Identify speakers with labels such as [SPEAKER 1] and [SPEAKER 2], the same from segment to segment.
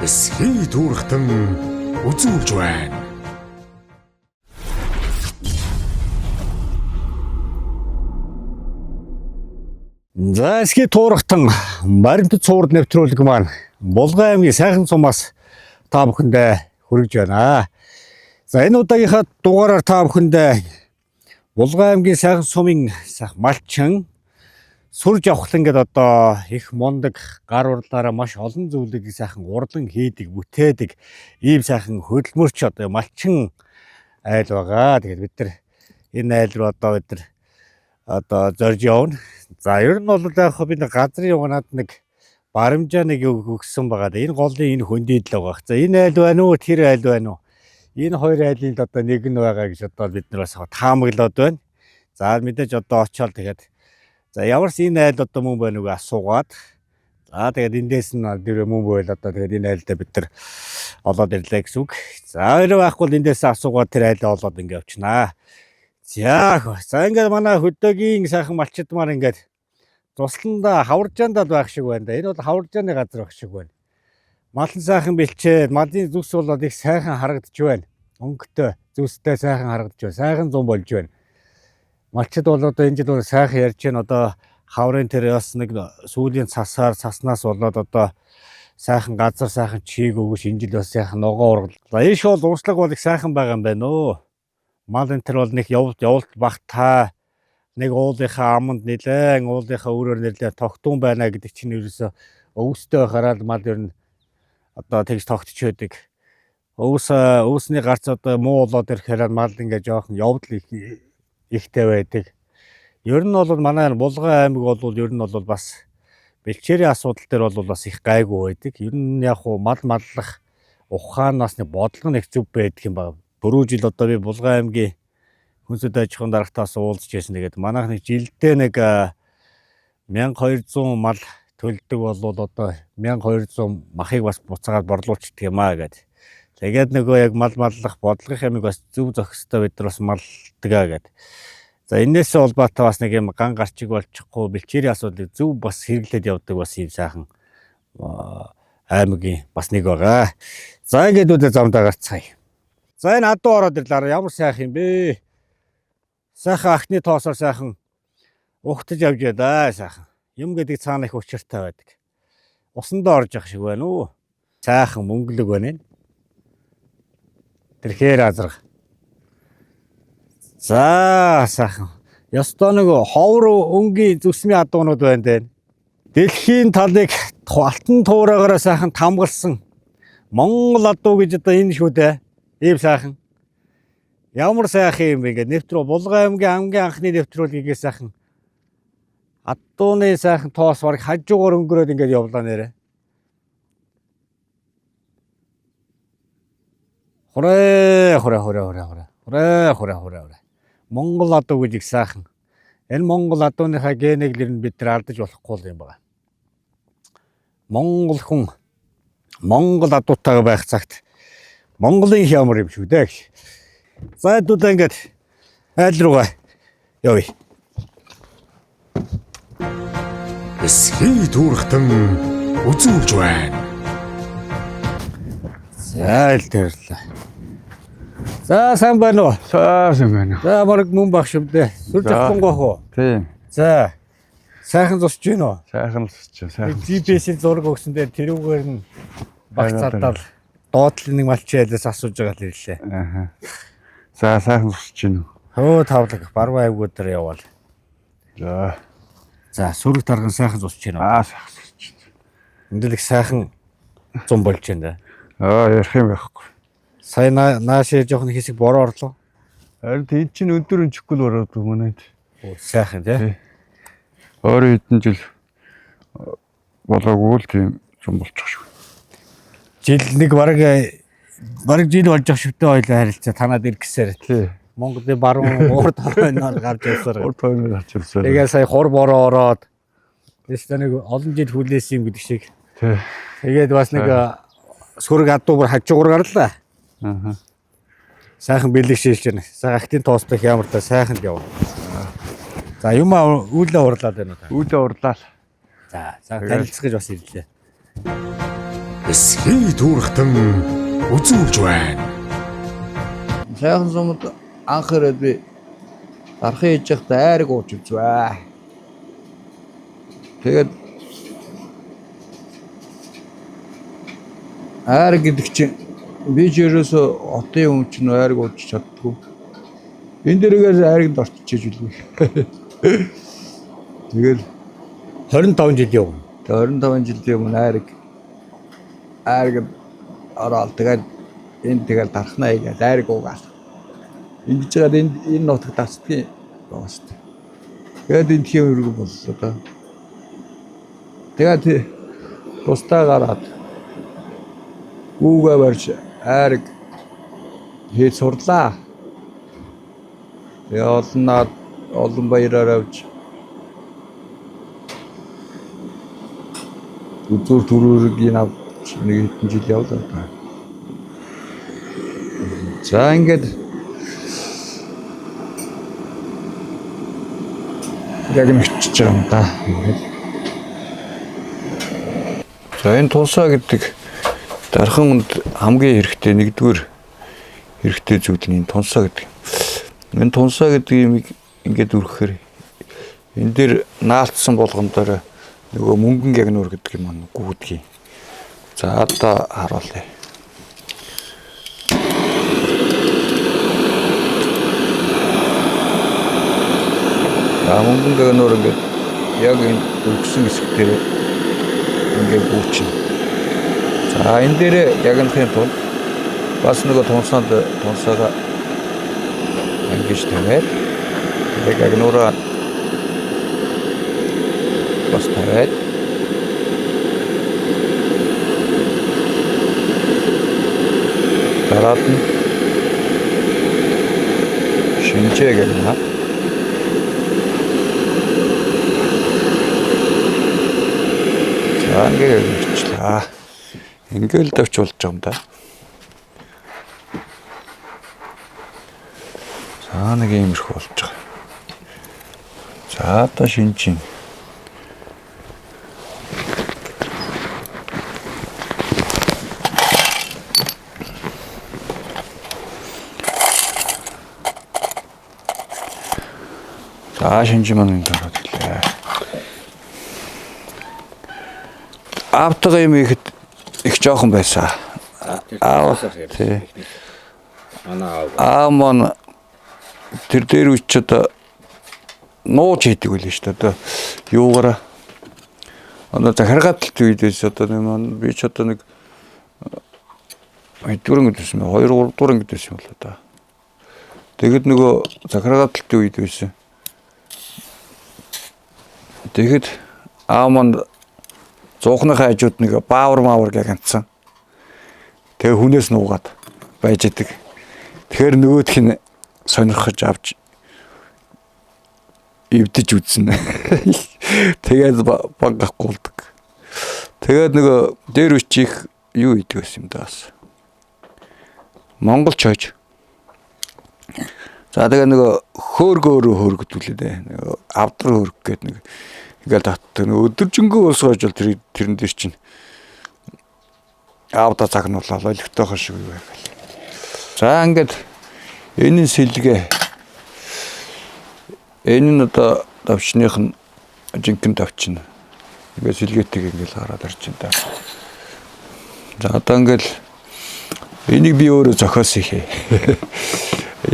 [SPEAKER 1] Эсхий түүрхтэн үзүүлж байна.
[SPEAKER 2] За эсхий туурахтан баримтат цуврал нэвтрүүлэг маань Булган аймгийн сайхан сумаас та бүхэндээ хүргэж байна. За энэ удаагийнхаа дугаараар та бүхэндээ Булган аймгийн сайхан сумын сайхан малчин сүр жавхлан гэдэг одоо их мундаг гар урлаараа маш олон зүйлийг сайхан урлан хийдэг, бүтээдэг ийм сайхан хөдөлмөрч одоо малчин айл байгаа. Тэгээд бид нар энэ айл руу одоо бид нар одоо зорж явна. За ер нь бол яг хөө би нэг газрын юунаад нэг барамжаа нэг өгсөн байгаа. Энэ голын энэ хөндийд л байгаа. За энэ айл байна уу, тэр айл байна уу? Энэ хоёр айлын л одоо нэг нь байгаа гэж одоо бид нар бас таамаглаад байна. За мэдээж одоо очиод тэгээд за ямар ч энэ айл одоо мөн байна уу гэж асуугаад за тэгээд эндээс нь дэрэ мөн байл одоо тэгээд энэ айлдаа бид нар олоод ирлээ гэсэн үг. За өөрөө байхгүй бол эндээс асуугаад тэр айлаа олоод ингэ явчихнаа. За за ингээд манай хөдөөгийн сайхан малчид маань ингээд тусландаа хаваржаандаа л байх шиг байна да. Энэ бол хаваржааны газар байх шиг байна. Малын сайхан бэлчээд малын зүс болоод их сайхан харагдаж байна. Өнгөтэй зүстэй сайхан харагдаж байна. Сайхан зам болж байна. Малчид бол одоо энэ жил бол сайхан ярьж байна. Одоо хаврын тэр бас нэг сүүлийн цасаар цаснаас болоод одоо сайхан газар сайхан чиг өгөш энэ жил бас сайхан ногоо ургал. За энэ шоол урслаг бол их сайхан байгаа юм байна өө. Мал энэ төр бол нэг явуулт явуулт багтаа нэг уулынхаа аманд нилээн уулынхаа өөрөөр нэлээ тогтун байна гэдэг чинь ерөөсө өвстэй байхаараа л мал ер нь одоо тэгж тогтч байдаг. Өвс өвсний гарц одоо муу болоод ирэхээр мал ингээ жоохон явдал их ихтэй байдаг. Ер нь бол манай Булган аймаг бол ер нь бол бас бэлчээрийн асуудал дээр бол бас их гайгүй байдаг. Ер нь яг хуу мал маллах ухаанаас нэг бодлого нэг зөв байдаг юм байна. Түрүү жил одоо би Булган аймгийн хүнсэд аж ахуйн дарагтаас уулзч байсан. Тэгээд манайх нэг жилдээ нэг 1200 мал төлдөг болвол одоо 1200 махыг бас буцаагаад борлуулчихдаг юм аа гэд. Тэгээд нөгөө яг мал маллах бодлогын ямиг бас зөв зохистой бид нар бас малдгаа гэд. За энээсээ улбаатай бас нэг юм ган гарчиг болчихгүй бэлчээрийн асуудлыг зөв бас хэрэглээд явдаг бас юм сайхан аймгийн бас нэг байгаа. За ингээд үдэ замдаа гарцгаая. За энэ адуу ороод ирлээ. Ямар сайхан юм бэ? Сайхан ахны тоосоор сайхан ухтаж явж ядаа сайхан. Юм гэдэг цаана их учиртай байдаг. Усандаа орж явах шиг байна уу? Сайхан мөнгөлөг байна энэ. Тэрхээр азарга. За сайхан. Ёстой нэг ховор өнгийн зүсмийн адуунууд байна дээ. Дэлхийн талыг алтан туураагаараа сайхан тамгалсан Монгол адуу гэж одоо энэ шүү дээ. Ийм сайхан. Ямар сайхан юм бэ ингээд нэвтрүү Булган аймгийн хамгийн анхны нэвтрүүлгийг сайхан адууны сайхан тоос бараг хажуугаар өнгөрөөд ингээд явлаа нэрэ. Хурээ хурээ хурээ хурээ хурээ. Хурээ хурээ хурээ хурээ. Монгол адуу гэж их сайхан. Энэ Монгол адууныхаа генийг л ер нь бид нар алдаж болохгүй юм байна. Монгол хүн Монгол адуутайгаа байх цагт Монголын их ямар юм шүү дээ гэж. За хэдүүлээ ингээд айл руугаа явъя.
[SPEAKER 1] Эсхий түүрхтэн үзүүлж байна.
[SPEAKER 2] За айл тэрлээ. За сайн байна уу?
[SPEAKER 3] Сайн байна.
[SPEAKER 2] За бараг мөн баг шүү дээ. Сүр
[SPEAKER 3] За.
[SPEAKER 2] жавхлан гоох уу?
[SPEAKER 3] Тийм.
[SPEAKER 2] За сайхан зусч гин үү?
[SPEAKER 3] Сайхан л чи сайхан.
[SPEAKER 2] GPS-ийн зураг өгсөн дээр тэрүүгээр нь багц
[SPEAKER 3] Хайгаад
[SPEAKER 2] задал доотлын нэг малчин айлаас асууж байгаа л ирлээ.
[SPEAKER 3] Аа. За сайхан зусч гин үү.
[SPEAKER 2] Хөө тавлаг баруун аймгууд дээр яваал.
[SPEAKER 3] За.
[SPEAKER 2] За сүрэг тарган сайхан зусч гин үү?
[SPEAKER 3] Аа сайхан зусч гин.
[SPEAKER 2] Энд л их сайхан зам болж байна да.
[SPEAKER 3] Аа ярих юм байхгүй.
[SPEAKER 2] Сая наашаа жоохон хэсэг бороо орлоо.
[SPEAKER 3] Харин тийм чинь өндөр өнчихгүй л ороод манайд.
[SPEAKER 2] Оо сайхан тий.
[SPEAKER 3] Тий. Өөрөө хэдэн жил болоогүй л тийм юм болчих шүү.
[SPEAKER 2] Жил нэг бараг бараг жил болж явах шивтэй хоёлаа харилцаа танад иргэсээр.
[SPEAKER 3] Тий.
[SPEAKER 2] Монголын баруун урд хойноор гарч явсаар.
[SPEAKER 3] Урд хойноор гарч ирсэн.
[SPEAKER 2] Тэгээ сая хур бороо ороод тэгээс нэг олон жил хүлээсэн юм гэдэг шиг.
[SPEAKER 3] Тий.
[SPEAKER 2] Тэгээд бас нэг сүрэг адуу бүр хажуугаар гарлаа.
[SPEAKER 3] Аа.
[SPEAKER 2] Сайхан бэлэг шилж байна. Сайхан актын тоостой ямар та сайхан л явна. За юм аа үүлээ урлаад байна уу та?
[SPEAKER 3] Үүдээ урлаа.
[SPEAKER 2] За сайхан танилцах гэж бас ирлээ.
[SPEAKER 1] Эсхий түүрхтэн үзүүлж байна.
[SPEAKER 4] Сайхан сумд анх ирээд би дархан хийж байхдаа айраг ууж үзвэ. Тэгээд айраг гэдэг чинь би ч ерөөсөө хотын хүн чинь айраг ууж чаддгүй. Энэ дээрээс айрагт орчиж үлгүй. Тэгэл
[SPEAKER 2] 25 жилийн өмнө.
[SPEAKER 4] 25 жилийн өмнө айраг ороод тэгээд энэ тэгэл дархнаа хийгээд айраг уугаал. Ингэж жаад энэ нутаг дасдгийн байгаа шүү дээ. Тэгээд энэ тийм өргөн боллоо доо. Тэгээд тусдаа гараад гүүгээ барьж айраг хийж сурлаа. Тэгээ олон наад олон баяраар авч үзүүр төрүүргийг авч нэг хэдэн жил явлаа даа. За ингээд яг нэгчж байгаа юм да. Ингээд.
[SPEAKER 3] За энэ тунсаа гэдэг дархан хүнд хамгийн хэрэгтэй нэгдүгээр хэрэгтэй зүйл нь энэ тунсаа гэдэг. Энэ тунсаа гэдэг юмыг ингээд өргөхөр энэ дээр наалтсан болгон дээр нөгөө мөнгөн гягнуур гэдэг юм аа гүйдгийг. За одоо харуулъя. За мөнгөн гягнуур ингээд яг энэ өргөсөн хэсэг дээр ингээд гүйчин. За энэ дээр ягнахын тулд бас нөгөө тунсаанд тунсаага ингэж тавиад тэгээд агнуураа бас тавиад дараад нь шинжээ гэнэ. За ингээд өгчлээ. Ингээл давч болж байгаа юм да. За нэг иймэрхүү болж байгаа. За одоо шинжин. За шинжин маань энд ороод ирлээ. Аавтайгаа юм ихэд их жоохон байсан. Аав тий.
[SPEAKER 2] Манай аав.
[SPEAKER 3] Аа маань тэр дээр үуч одоо нууж хийдэг үлээ шүү дээ. Одоо юугаараа одоо захиргааталт үедээс одоо нэг маань би ч одоо нэг хэдвэр ангид байсан бэ? 2 3 дугаар ангид байсан юм болоо да. Тэгэд нөгөө захиргааталтын үед байсан. Тэгэд аа маань зуухныхаа хажууд нэг баавар маавар гэх ганцсан. Тэгээ хүнээс нуугаад байж идэг. Тэгэхээр нөгөөх нь сонирхож авч эвдэж үзнэ. Тэгээд баг гахгуулдаг. Тэгээд нөгөө дээр үчих юу идэг байсан юм да бас. Монгол чойж. За тэгээ нөгөө хөөргөөрөө хөөргдүүлээ дээ. Нөгөө авдар хөөрг гэдэг нэг ингээл татдаг. Нөгөө өдөржингөө уусгаж бол тэр тэрэн дээр чинь аавда загнуулаа олигтойхон шиг юу байгаал. За ингээд энэ нь сэлгээ. Энэ нь одоо давчных нь жинхэнэ давчин. Ингээд сэлгээтэйг ингээд гараад ирж байна да. За одоо ингээд энийг би өөрөө зохиосон хээ.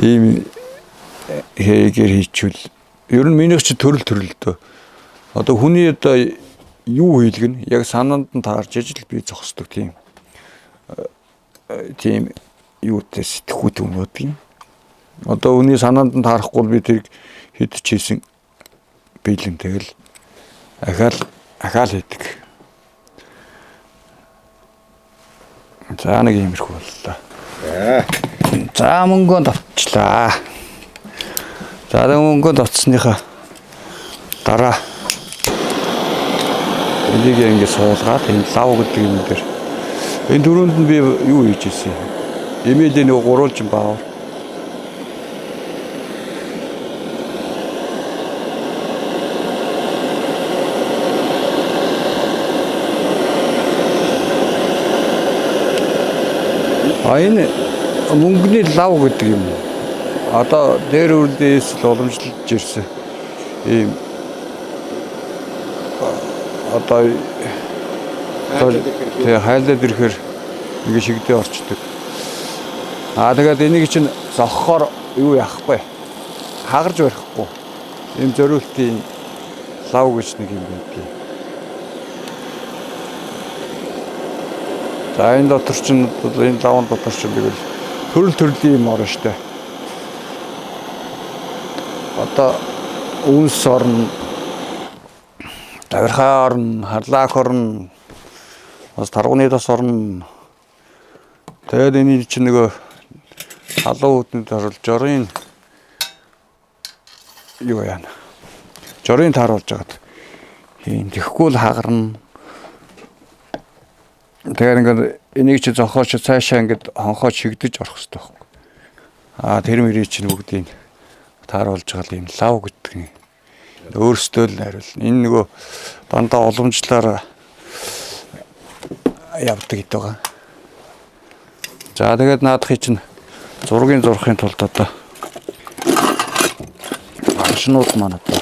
[SPEAKER 3] Ийм хийгээр хийчихвэл ер нь минийх чи төрөл төрөлдөө. Одоо хүний одоо юу хийлгэн яг санаанд нь таарч ижил би зогсдог тийм тийм юутай сэтгхүүт юмнууд юм. Одоо хүний санаанд нь таарахгүй бол би тэрийг хэд ч хийсэн биелэн тэгэл ахаал ахаал хийдэг. За нэг иймэрхүү боллоо. За мөнгөө давчлаа. За тэг мөнгөө давцсныхаа дараа энийг ингэ суулгаад энэ лав гэдэг юм дээр энэ дөрөнд нь би юу хийж ирсэн юм? Эмээлийн нэг гурвалжин баавар. А энэ мөнгөний лав гэдэг юм. Одоо дээр үрлээс л уламжлалж ирсэн. Ийм одоо тэгээ хайлаад ирэхээр ингэ шигдээ орчдөг. Аа тэгээд энийг чинь зохихоор юу яахгүй. Хагарж барихгүй. Ийм зориултын лав гэж нэг юм байдгийг. За энэ дотор чинь бол энэ лавн дотор чинь тэгэл төрөл төрлийн юм орно штэ. Одоо үнс орно, давирхай орно, харлаах орно, бас таргууны тос орно. Тэгээд энэ чинь нөгөө халуун үдэнд оруулж жорын юу яана. Жорын тааруулж хагаад хийн тэгэхгүй л хагарна. Тэгэхээр ингээд энийг чи зохиоч цаашаа ингээд хонхоо шигдэж орох хэрэгтэй байхгүй. Аа тэр мөрий чинь бүгдийг тааруулж байгаа юм лав гэдэг нь өөрсдөө л найруулна. Энэ нөгөө дандаа уламжлалаар явдаг гэдэг байгаа. За тэгээд наадахыг чинь зургийн зурхын тулд одоо машинууд маань одоо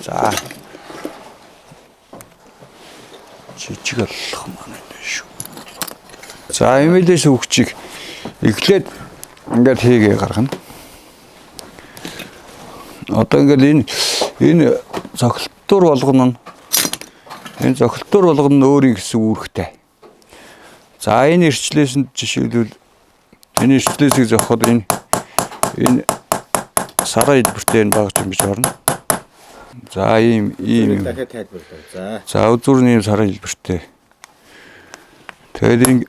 [SPEAKER 3] за жижиг аллах маань энэ шүү. За эмээлээс үгчийг эхлээд ингээд хийгээ гаргана. Одоо ингээд энэ цогцолтур болгоно нь энэ цогцолтур болгоно нь өөрийн гэсэн үүрэгтэй. За энэ ирчлээс нь жишээлбэл энэ ирчлээсийг зохиход энэ сараа хэлбэртэй энэ багж ингэж орно. За ийм ийм юм.
[SPEAKER 2] Дахиад тайлбарлаа. За.
[SPEAKER 3] За үзүүр нь ийм сараа хэлбэртэй. Тэгээд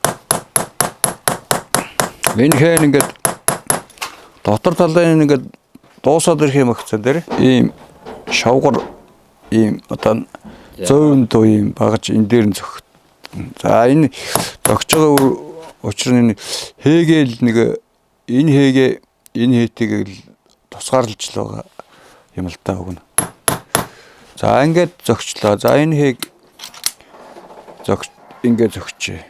[SPEAKER 3] энэ хэн ингээд дотор талын ингээд дуусаад ирэх юм агцсан дээр ийм шавгар ийм одоо зөөвөн дуу ийм багаж энэ дээр нь зөх. За энэ зогч байгаа учир нь энэ хээгээл нэг энэ хээгээ энэ хээтэйг л тусгаарлаж л байгаа юм л та өгнө. За ингээд зөгчлөө. За энэ хээг зөгч ингээд зөгчээ.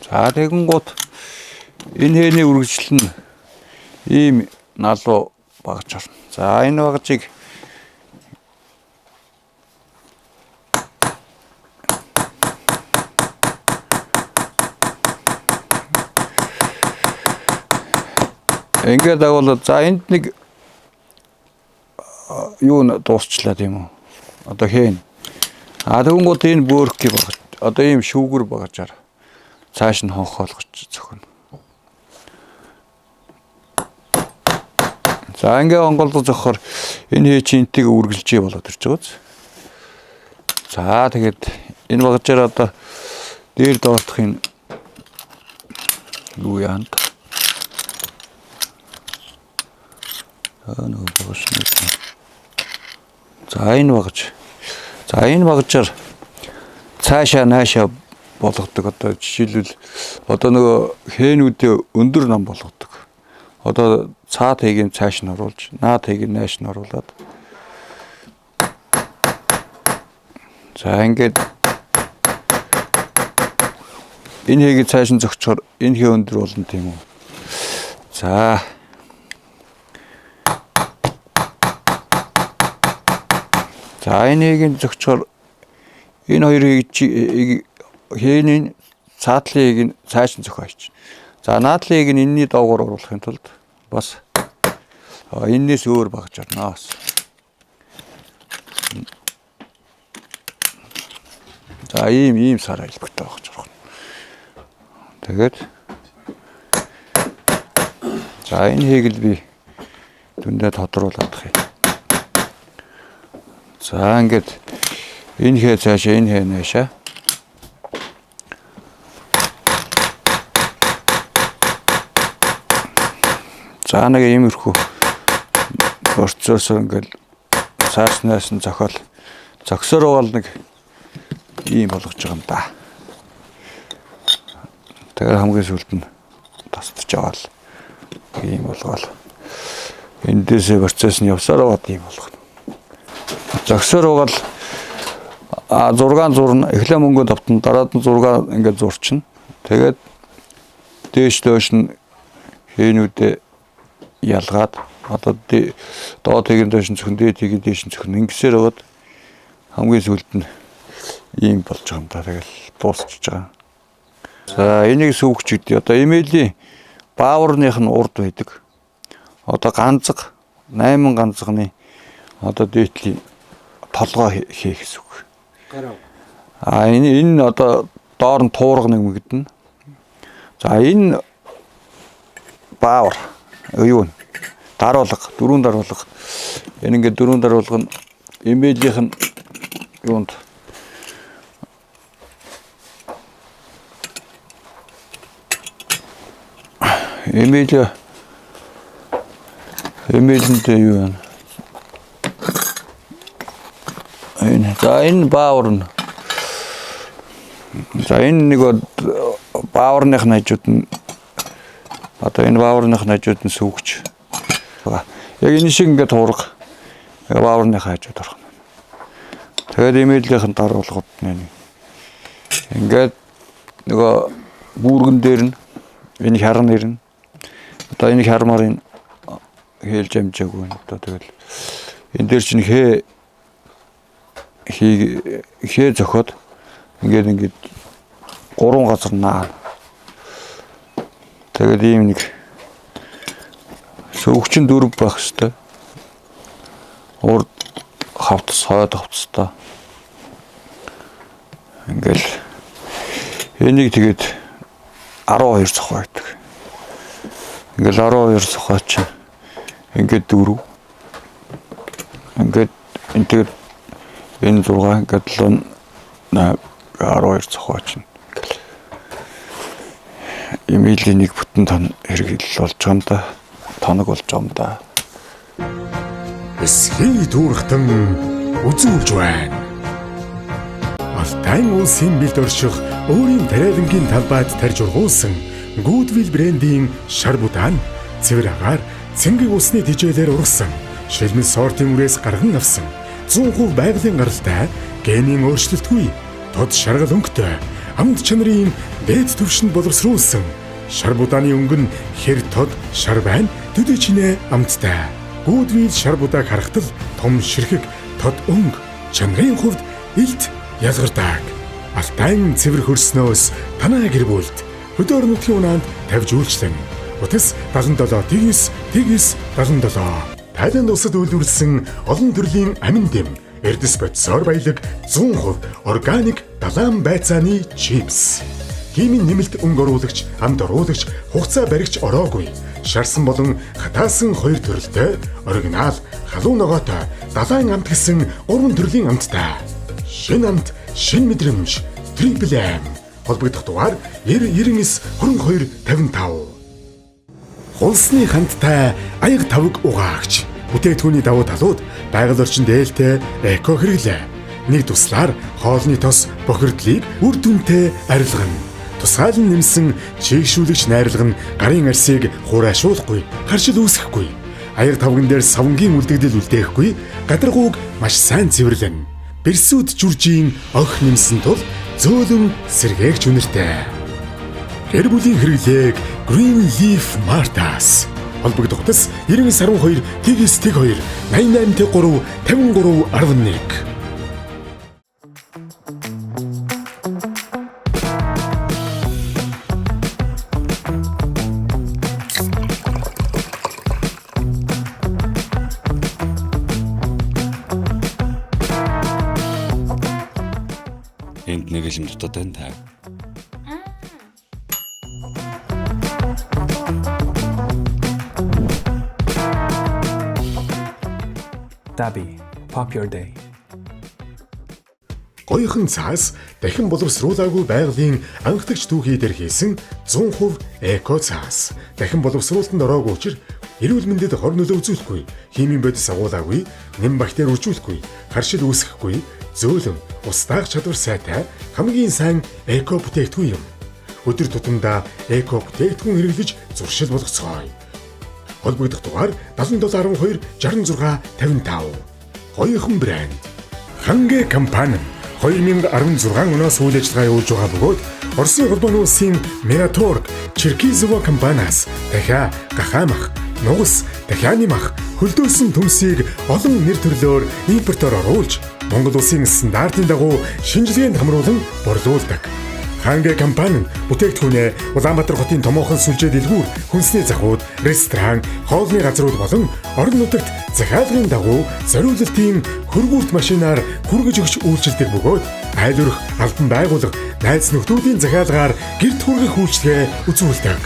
[SPEAKER 3] За тэгэнгუут энэ хээний үргэлжлэл нь ийм налуу багж орно. За энэ багжийг ингээд дагуулаад за энд нэг юу н дуусчлаа тийм үү? Одоо хэн? А тэгэнгუут энэ бөөрхий багж одоо ийм шүүгэр багжаар цааш нь хонхоолгож зөхнө. За ингээ онголдож зөхөхөр энэ хээ чинтийг үргэлжээ болоод ирж байгаа биз. За тэгээд энэ багжаар одоо дээр доортох энэ юу яанд? Аа нөгөө багш нэг. За энэ багж. За энэ багжаар цаашаа наашаа болгодог. Одоо жишээлбэл одоо нөгөө хээнүүдээ өндөр нам болгодог. Одоо цаад хэгийг цааш нь оруулж, наад хэгийг нааш нь оруулаад. За ингээд энэ хэгийг цааш нь зөгчхөр энэ хээ өндөр болно тийм үү. За За энэ хэгийг зөгчхөр энэ хоёр хэгийг хээний цаатлын хэгийг нь цааш нь зөхиоч. За наадлын хэгийг нь энэний доогуур оруулахын тулд бас эннээс өөр багж орно бас. За ийм сар хэлбэртэй багж орох. Тэгээд за энэ хэгийг л би дүндээ тодруулах юм. За ингээд энэ хээ цаашаа энэ хээ наашаа. За нэг иймэрхүү процесс ингээд цааснаас нь зохиол зөксөр бол нэг ийм болгож байгаа юм да. Тэгээд хамгийн сүүлд нь тасдаж аваал ийм болгоол. Эндээсээ процесс нь явсаар байгаад ийм болгоно. Зөксөр угаал 6 зурна, эхлээ мөнгө давтан, дараад нь 6 ингээд зурчна. Тэгээд дээш доош нь хээнүүдээ ялгаад одоо доод тийг нь доош нь цөхөн, дээд тийг нь дээш нь цөхөн ингэсээр байгаад хамгийн сүүлд нь ийм болж байгаа юм да. Тэгэл дуусчихж байгаа. За энийг сүүгч гэдэг. Одоо эмээлийн бааварных нь урд байдаг. Одоо ганцг 8 ганцгны одоо дээдлийн толгой хийх гэсэн үг. А энэ одоо доор нь туурга нэмэгдэнэ. За энэ баавар юу вэ? Даруулга, дөрвөн даруулга. Энэ ингээд дөрвөн даруулга нь эмээлийнх нь юунд эмээлэнд юу вэ? Энэ за энэ баавар нь. За энэ нэг бааварных нь хажууд нь одоо энэ бааварных нь хажууд нь сүүгч. Яг энэ шиг ингээд туурга бааварных хажууд орох. Тэгээд эмээлийнх нь даруулгууд нь ингээд нөгөө бүүргэн дээр нь энэ хяран нэрнэ. Одоо энэ хярмаар энэ хэлж амжаагүй байна. Одоо тэгэл энэ дээр чинь хээ зөхөд ингээд гурван газар наа. Тэгээд ийм нэг сөвгчин дөрв байх хэвээр. Урд хавтас, хойд хавтастай. Ингээл энийг тэгээд 12 цохоо байдаг. Ингээл 12 цохоо чинь ингээд дөрөв. Ингээд энэ тэгээд энэ 6 ингээд 7 8 12 цохоо чинь. Эмээлийн нэг бүтэн тон хэрэглэл болж байгаа юм да. Тоног болж байгаа юм да.
[SPEAKER 1] Эсхий түүрхтэн үзүүлж байна. Алтай улсын бэлд орших өөрийн тариалангийн талбайд тарж ургуулсан Goodwill брендийн шар будаан цэвэр агаар цэнгэ усны тижээлээр ургасан шилмэл сортын үрээс гарган авсан 100% байгалийн гаралтай генийн өөрчлөлтгүй тод шаргал өнгөтэй амт чанарын дээд түвшинд боловсруулсан шар будааны өнгө нь хэр тод шар байна төдий чинээ амттай. Goodwill шар будааг харахад л том ширхэг тод өнгө чанарын хувьд илт ялгардаг. Алтайн цэвэр хөрснөөс танай гэр бүлд хөдөөр нутгийн унаанд тавьж үйлчлэн. Утас 77 9 9 77. Тайланд улсад үйлдвэрлэсэн олон төрлийн амин дэм, эрдэс бодисоор баялаг 100% органик далайн байцааны чипс. Химийн нэмэлт өнгө оруулагч, амт оруулагч, хугацаа баригч ороогүй. Шарсан болон хатаасан хоёр төрөлтэй, оригинал, халуун ногоотой, далайн амт гэсэн гурван төрлийн амттай. Шинэ амт, шинэ мэдрэмж, Triple M. Холбогдох дугаар 90 99 22 55. Хулсны хандтай аяг тавг угаагч. Бүтээгдэхүүний давуу талууд байгаль орчин дээлтэй эко хэрэглээ. Нэг туслаар хоолны тос бохирдлыг үр дүнтэй арилгана. Тусгаалan нэмсэн чийгшүүлэгч найрлага нь гарын арсыг хураашуулахгүй, харшил үүсгэхгүй. Аяг тавган дээр савнгийн үлдэгдэл үлдээхгүй, гадаргууг маш сайн цэвэрлэнэ. Бэрсүүд жүржийн огх нэмсэн тул зөөлөн сэргээгч үнэртэй. Гэр бүлийн хэрэглээг Green Leaf Mart-аас холбогдох утас 99 12 9 2 88 3 53 11.
[SPEAKER 5] Энд нэг л юм дутаад байна та.
[SPEAKER 6] Dabi, pop your day.
[SPEAKER 1] Гоёхон цаас дахин боловсруулаагүй байгалийн анхдагч түүхий дээр хийсэн 100% эко цаас. Дахин боловсруулалтанд ороогүй учир эрүүл мэндэд хор нөлөө үзүүлэхгүй, химийн бодис агуулаагүй, нэм бактери үржүүлэхгүй, харшил үүсгэхгүй, зөөлөн, ус даах чадвар сайтай хамгийн сайн эко бүтээгдэхүүн юм. Өдөр тутамдаа эко бүтээгдэхүүн хэрэглэж зуршил болгоцгоё. Холбогдох дугаар 77 12 66 55. Гоёхон брэнд. Хангэ компани 2016 оноос үйл ажиллагаа явуулж байгаа бөгөөд Оросын холбооны улсын Мираторг, Черкизово компаниас дахиа, гахаамах, нугас, дахианы мах, хөлдөөсөн төмсийг олон нэр төрлөөр импортоор оруулж Монгол улсын стандартын дагуу шинжилгээнд хамруулан борлуулдаг. Хангэ компани бүтээгдэхүүнээ Улаанбаатар хотын томоохон сүлжээ дэлгүүр, хүнсний захууд, ресторан, хоолны газрууд болон орон нутагт захиалгын дагуу зориулалтын хөргүүрт машинаар хүргэж өгч үйлчилдэг бөгөөд айл өрх, албан байгууллага, найз нөхдүүдийн захиалгаар гэрт хүргэх үйлчилгээ үзүүлдэг.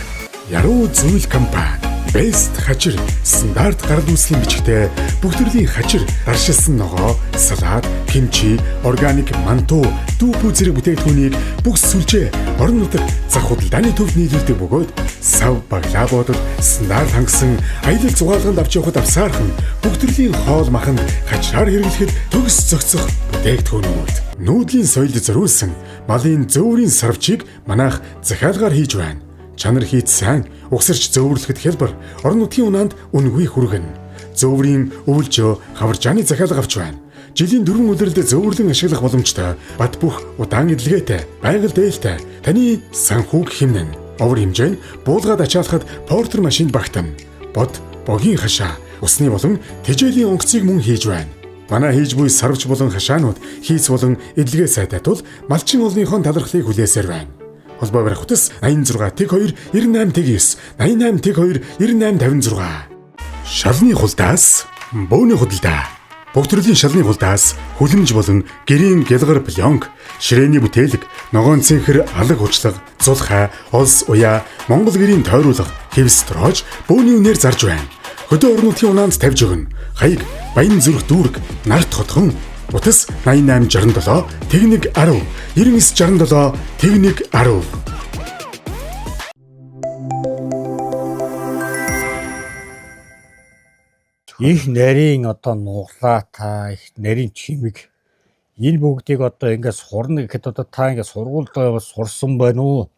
[SPEAKER 1] Яруу зүйл компани Best хажир стандарт гарал үүслийн бичгтэй бүх төрлийн хажир, даршилсан ногоо, салат, кимчи, органик манту, дүүпүү зэрэг бүтээгдэхүүнийг бүх сүлжээ, орон нутаг, зах худалдааны төвд нийлүүлдэг бөгөөд сав баглаа бодол стандарт хангасан аялал зугаалганд авч явахад авсаархан бүх төрлийн хоол маханд хажраар хэрэглэхэд төгс зохицох бүтээгдэхүүнүүд. Нүүдлийн соёлд зориулсан малын зөөврийн сарвчийг манайх захиалгаар хийж байна. Чанар хийц сайн, угсарч зөөвөрлөхөд хялбар, орон нутгийн унаанд үнэгүй хүргэнэ. Зөөврийн өвөлжөө хаваржааны захиалга авч байна. Жилийн дөрвөн улиралд зөөвөрлөн ашиглах боломжтой, бат бөх удаан эдлгээтэй, байгаль дээлтэй, таны санхүүг хэмнэн. Овор хэмжээ нь буулгаад ачаалахад портер машинд багтана. Бод, богийн хашаа, усны болон тэжээлийн онгоцыг мөн хийж байна. Манай хийж буй сарвч болон хашаанууд хийц болон эдлгээ сайтай тул малчин олныхон талархлыг хүлээсээр байна. Холбоо барих утас 86 02 98 9 88 02 98 56. Шалны хулдаас бөөний худалдаа. Бүх төрлийн шалны хулдаас хүлэмж болон гэрийн гялгар пленк, ширээний бүтээлэг, ногоон цэнхэр алаг хучлаг, зулхай, олс уяа, Монгол гэрийн тойруулга, хэвс троож бөөний үнээр зарж байна. Хөдөө орон нутгийн унаанд тавьж өгнө. Хаяг Баян зүрх дүүрэг, нарт хотхон утас 8867 тэгнэг 10 9967 тэгнэг 10.
[SPEAKER 2] Их нарийн одоо нуглаа та их нарийн чимэг энэ бүгдийг одоо ингээд сурна гэхэд одоо та ингээд сургуульд бас сурсан байна уу?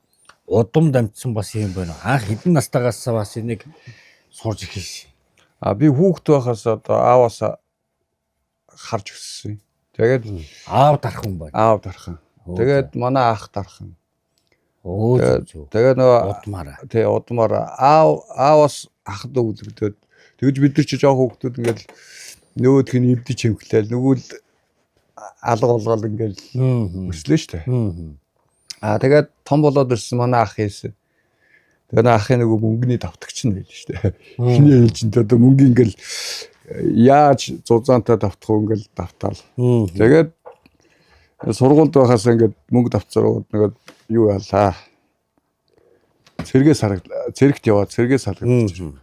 [SPEAKER 2] Удам дамжсан бас юм байна уу? Анх хэдэн настайгаас бас энийг сурж эхэлсэн.
[SPEAKER 3] А би хүүхэд байхаас одоо ааваас харж өссөн. Тэгээд
[SPEAKER 2] Аав дархан байна.
[SPEAKER 3] аав дархан. Тэгээд манай ах дархан.
[SPEAKER 2] Өө зөв зөв.
[SPEAKER 3] Тэгээд нөгөө
[SPEAKER 2] Удмаараа.
[SPEAKER 3] тий удмаар аав ааваас ахад өвлөгдөөд тэгж бид нар чи жоох хүүхдүүд ингээл нөгөөх нь эвдэж хэмхлээл нөгөө л алга болгоол ингээл өслөө штэ. Аа тэгээд том болоод ирсэн манай ах хийсэн. Тэгээд ахын нөгөө мөнгөний давтагч нь байл штэ. Эхний ээлжинд одоо мөнгө ингээл яаж зузаантай давтах уу ингээл давтаал. Тэгээд сургуульд байхаас ингээд мөнгө давтсарууд нөгөө юу яалаа. Цэргээс харагд цэрэгт яваад цэргээс салгагдчих.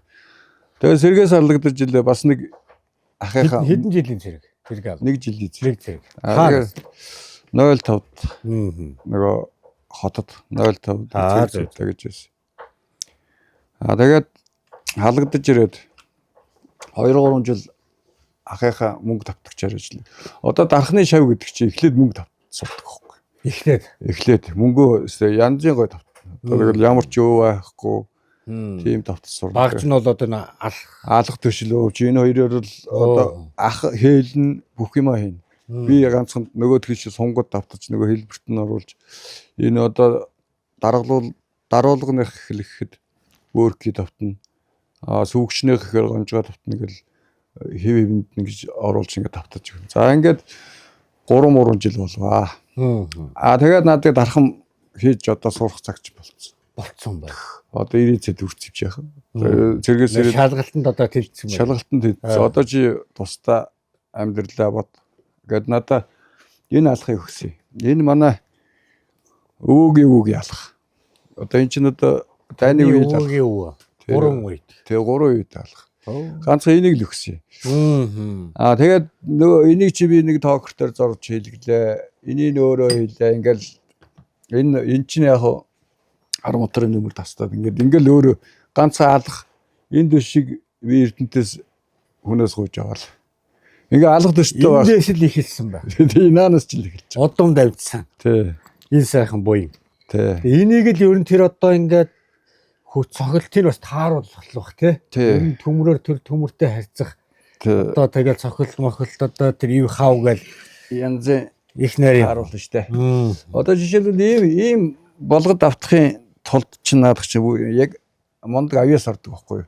[SPEAKER 3] Тэгээд сэргээс салгагдаж илээ бас нэг ахынхаа
[SPEAKER 2] Хэдэн жилийн зэрэг? Зэрэг аа.
[SPEAKER 3] нэг жилийн зэрэг.
[SPEAKER 2] Зэрэг зэрэг.
[SPEAKER 3] Аа, тэгээд 05-д
[SPEAKER 2] Аа.
[SPEAKER 3] нөгөө хотод 05
[SPEAKER 2] Аа,
[SPEAKER 3] зэрэг зэрэг гэж байсан. Аа тэгээд халагдаж ирээд 2 3 жил ахынхаа мөнгө давтагчаар ажиллаа. Одоо дархны шав гэдэг чинь эхлээд мөнгө давтсуулдаг байхгүй.
[SPEAKER 2] Эхлээд.
[SPEAKER 3] Эхлээд мөнгөө өстой янзын гой давтна. Одоо тэгэл ямар ч өө байхгүй тийм давтас сурдаг.
[SPEAKER 2] Багж нь бол одоо энэ алх
[SPEAKER 3] Алах төшлөө чи энэ хоёроор л одоо ах хээлэн бүх юма хийн. Би ганцхан нөгөөх чи сунгад давтаж нөгөө хэлбэрт нь оруулж энэ одоо даргалуул даруулганых эхлэхэд бөөрки давтна. А сүүгчнийх ихээр гонжгаа давтна гэл хэв хэвэнд ингэж оруулж ингэ давтаж өгнө. За ингээд 3 3 жил болваа. А тэгээд надад дархан хийж одоо сурах цагч болцсон.
[SPEAKER 2] болцсон байна.
[SPEAKER 3] Одоо 90 цэд үрцвч яах вэ? Цэргээс ирээд
[SPEAKER 2] Шалгалтанд одоо тэлцсэн байна.
[SPEAKER 3] шалгалтанд хийсэн. Одоо чи тусдаа амьдралаа бод. Гэт надаа энэ алхахыг хүсье. Энэ манай өвөөгийн өвөөгийн алах. Одоо энэ чинь одоо дайны үед алах.
[SPEAKER 2] өвөөгийн өвөө. Гурван үед.
[SPEAKER 3] Тэгээ гурван үед алах. Ганцхан энийг л өгсөн.
[SPEAKER 2] Аа.
[SPEAKER 3] Аа тэгээд нөгөө энийг чи би нэг токер дээр зурж хийлгэлээ. Энийг өөрөө хийлээ. Ингээл энэ эн чинь яг хав 10 моторын нөмөр тастаад ингээд ингээл өөрөө ганцхан алах энэ дөшиг би Эрдэнтээс хүнээс гуйж аваал. Ингээ алах төштэй баг.
[SPEAKER 2] Эндээс л эхэлсэн байна.
[SPEAKER 3] Тэгээ наанаас ч л эхэлж.
[SPEAKER 2] Удам давжсан.
[SPEAKER 3] Тий.
[SPEAKER 2] Энэ сайхан буян.
[SPEAKER 3] Тий.
[SPEAKER 2] Энийг л ер нь тэр одоо ингээд хөө цохилтыг бас тааруулах бах тий.
[SPEAKER 3] Тий.
[SPEAKER 2] Ер нь төмрөөр тэр төмөртэй харьцах.
[SPEAKER 3] Тий.
[SPEAKER 2] Одоо тэгэл цохилт мохилт одоо тэр ив хав гэл
[SPEAKER 3] янзын
[SPEAKER 2] Их нарийн.
[SPEAKER 3] харуулна штэ. Одоо жишээлбэл ийм болгод автахын тулд чинь наадах чи яг мундаг авьяас ордог байхгүй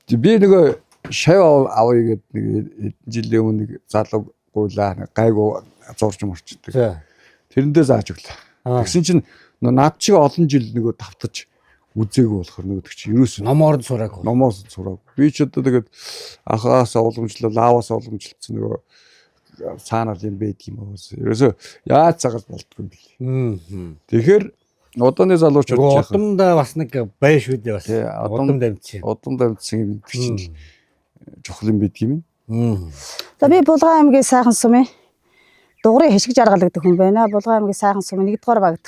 [SPEAKER 3] юу? Би нөгөө шав авъя гэдэг нэг хэдэн жилийн өмнө нэг залуу гуйлаа нэг гайгүй зурж мөрчдөг.
[SPEAKER 2] За.
[SPEAKER 3] Тэрэндээ зааж өглөө.
[SPEAKER 2] Аа.
[SPEAKER 3] Тэгсэн чинь нөө над чиг олон жил нөгөө тавтаж үзээгүй болохоор нөгөөдөг чи ерөөс
[SPEAKER 2] Номоор нь сураагүй.
[SPEAKER 3] номоос сураагүй. Би ч одоо тэгээд анхаас уламжлал, ааваас уламжлалцсан нөгөө цаанаар юм байдаг юм аа. Ерөөсөө яаж цагаас болдгүй юм бэл. Тэгэхээр одооны залуучууд
[SPEAKER 2] Нөгөө
[SPEAKER 3] ч яхаа
[SPEAKER 2] удамдаа бас нэг бай шүү дээ бас.
[SPEAKER 3] Тий,
[SPEAKER 2] Удам дамжсан.
[SPEAKER 3] Удам дамжсан юм гэдэг чинь чухал юм байдаг юм.
[SPEAKER 7] За би Булган аймгийн сайхан сумын дугрын хишиг жаргал гэдэг хүн байна. Булган аймгийн сайхан сумын 1-р багт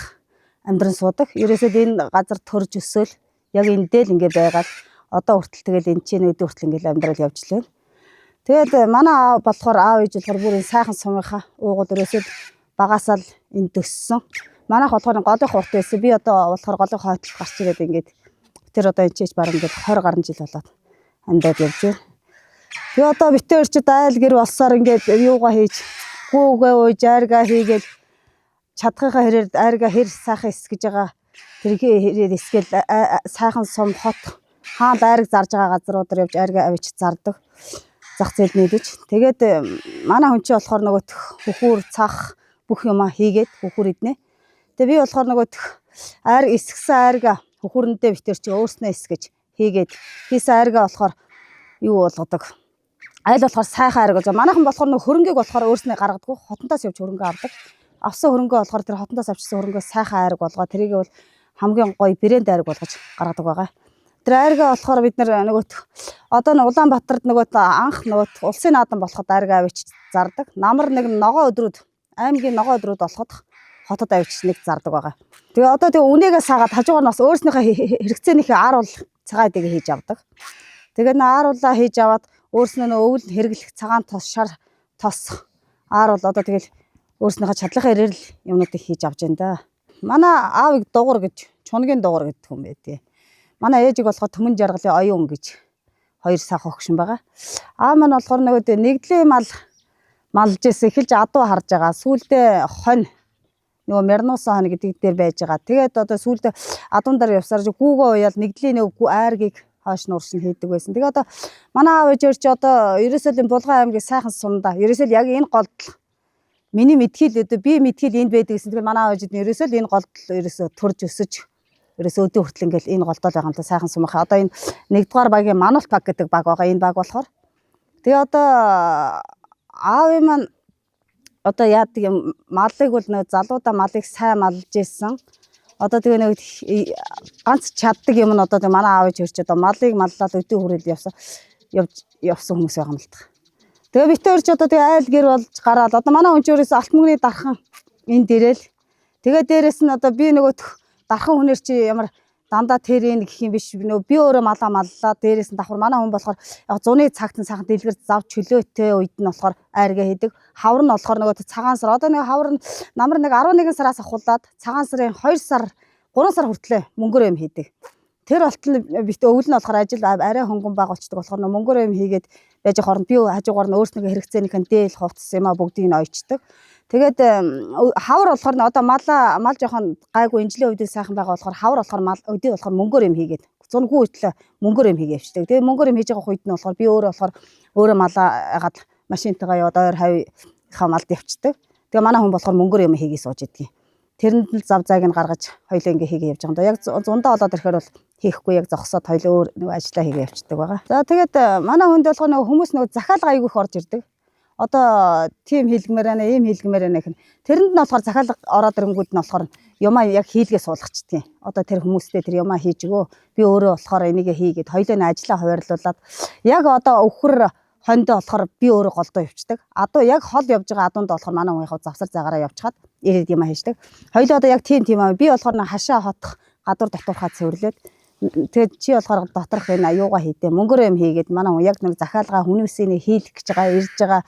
[SPEAKER 7] амьдран суудаг. Ерөөсөө л энэ газар төрж өсөөл яг эндээ л ингээ байгаад одоо хүртэл тэгэл энэ чинь өдөө хүртэл ингээл амьдрал явж лээ. Тэгээд манай аав болохоор аав ээж болохоор бүр энэ сайхан сумынхаа уугуул ерөөсөө л багасаа л энд өссөн. Манайх болохоор голын хурт байсан. Би одоо болохоор голын хойтол гарч ирээд ингээд тэр одоо энэ чийж бараг ингээд 20 гаруй жил болоод амьдраад явж байна. Би одоо битээр чи айл гэр болсоор ингээд юугаа хийж гүүгээ ууж айргаа хийгээл чадхынхаа хэрээр айргаа хэр сайхан эсгэж байгаа тэрхээ хэрээр эсгээл сайхан сум хот хаан айраг зарж байгаа газруудаар явж айргаа авчиж зардаг зах зээл нийлэж тэгээд манай хүн чи болохоор нөгөөх хөхүүр цах бүх юмаа хийгээд хөхүүр иднэ. Тэгээ би болохоор нөгөөх айр эсгсэн айргаа хөхүүрэндээ битэр чи өөрснөө эсгэж хийгээд хийсэн айргаа болохоор юу болгодог айл болохоор сайхан айраг болж байгаа. Манайхан болохоор нөх хөрөнгийг болохоор өөрснөө гаргадаг. Хотонтоос явж хөрөнгө авдаг. Авсан хөрөнгөө болохоор тэр хотонтоос авчирсан хөрөнгөө сайхан айраг болгоо. Тэрийг бол хамгийн гоё брэнд айраг болгож гаргадаг байгаа. Тэр айргаа болохоор бид нар нөгөөт одоо н Улаанбаатарт нөгөөт анх нөгөөт улсын наадам болоход айргаа авчиж зардаг. Намар нэг ногоо өдрүүд аймгийн ногоо өдрүүд болоход хотод авчиж нэг зардаг байгаа. Тэгээ одоо тэгээ үнийгээ саагаад хажуугаар нь бас өөрснийхөө хэрэгцээнийхээ ар бол цагаан эдийг хийж авдаг. Тэгээ нэ ааруулаа хийж аваад өөрснөө нөө өвөл хэрэглэх цагаан тос шар тос аар бол одоо тэгэл өөрснийхөө чадлынхаа ирээр л юмнуудыг хийж авч байна да. Манай аавыг дугур гэж чунагийн дугур гэдэг хүн байдгийг. Манай ээжиг болохоор түмэн жаргалын оюун гэж хоёр сах огшин байгаа. Аав маань болохоор нөгөө нэгдлийн мал малж исэн эхэлж адуу харж байгаа. Сүүлдээ хонь нөгөө Мярнуусан хон гэдэг дээр байж байгаа. Тэгээд одоо сүүлдээ адуун дээр явсаар чи гүүгөө уяал нэгдлийн нэг айргийг хойш нуурш нь хийдэг байсан. Тэгээ одоо манай аав ээж өөр чи одоо ерөөсөө л энэ Булган аймгийн сайхан сумдаа ерөөсөө л яг энэ голдол миний мэдхийл өдөө би мэдхийл энд байдаг гэсэн. Тэгэхээр манай аав ээжид нь ерөөсөө л энэ голдол ерөөсөө төрж өсөж ерөөсөө өдөө хүртэл ингээл энэ голдол байгаа юм да сайхан сумынхаа. Одоо энэ нэгдүгээр багийн Манулт баг гэдэг баг байгаа. Энэ баг болохоор тэгээ одоо аавын маань одоо яадаг юм малыг бол нөө залуудаа малыг сайн малж исэн. Одоо тэгээ нэг ганц чаддаг юм нь одоо тэгээ манай аав ээж хөрч одоо малыг маллаад өдөө хүрэл явсан явж явсан хүмүүс байгаа юм л та. Тэгээ битээ өрч одоо тэгээ айл гэр болж гараад одоо манай хүн ч өөрөөсөө алт мөнгөний дархан энд ирээл тэгээ дээрэс нь одоо би нөгөө дархан хүнээр чи ямар дандаа тэр ийн гэх юм биш нөгөө би өөрөө малаа маллаа дээрэс нь давхар манай хүн болохоор яг зуны цагт нь сайхан дэлгэр зав чөлөөтэй үед нь болохоор айргаа хийдэг хавар нь болохоор нөгөө цагаан сар одоо нэг хавар нь намар нэг 11 сараас ахуулаад цагаан сарын 2 сар 3 сар хүртлээ мөнгөөр юм хийдэг. Тэр болтол бит өвөл нь болохоор ажил арай хөнгөн баг болчдөг болохоор нөө мөнгөөр юм хийгээд байж хооронд би хажуугаар нь өөрснийхөө хэрэгцээнийхэн дээл хувцас юм а бүгдийг нь ойчдөг. Тэгээд хавар болохоор нь одоо малаа мал жоохон гайгүй инжлийн хувьд сайхан байгаа болохоор хавар болохоор мал өдөө болохоор мөнгөөр юм хийгээд зунгүй хөтлөө мөнгөөр юм хийгээ явчихдаг. Тэгээд мөнгөөр юм хийж байгаа үед нь болохоор би өөрөө болохоор өөрөө малаа ягаад машинтайгаа яваад ойр хавийнхаа малд явчихдаг. Тэгээ манай хүн болохоор мөнгөөр юм хийгээ сууж идэгин. Тэрэнд нь зав зайг нь гаргаж хоёлоо ингээ хийгээ явж байгаа юм да. Яг зундаа болоод ирэхээр бол хийхгүй яг зогсоод хоёлоо өөр нэг ажиллаа хийгээ явчихдаг байгаа. За тэгээд манай хүнд болохоор нөгөө хүмүүс нөгөө захиалга айгүй их орж ирдэг. Одоо тийм хийлгмээр байна, ийм хийлгмээр байна гэх нь. Тэрэнд нь болохоор захиалга ороод ирэнгүүд нь болохоор юмаа яг хийлгээ суулгачдгийн. Одоо тэр хүмүүстэй тэр юмаа хийж өгөө. Би өөрөө болохоор энийг хийгээд хоёлоо нь ажиллаа хуваарлуулад яг одоо өвхөр хондоо болохоор би өөрөө голдоо явцдаг. Адуу яг хол явж байгаа адуунд болохоор манай хүн яг завсар загаараа явчихад ирээд юм хийждэг. Хоёлоо одоо яг тийм тийм аа. Би болохоор нэг хашаа хотох гадуур дотуурхаа цэвэрлээд тэгээд чи болохоор доторх энэ аюугаа хийдэ. Мөнгөөр юм хийгээд манай хүн яг нэг захиалгаа хүмүүсийн хийлэх гэж байгаа ирж байгаа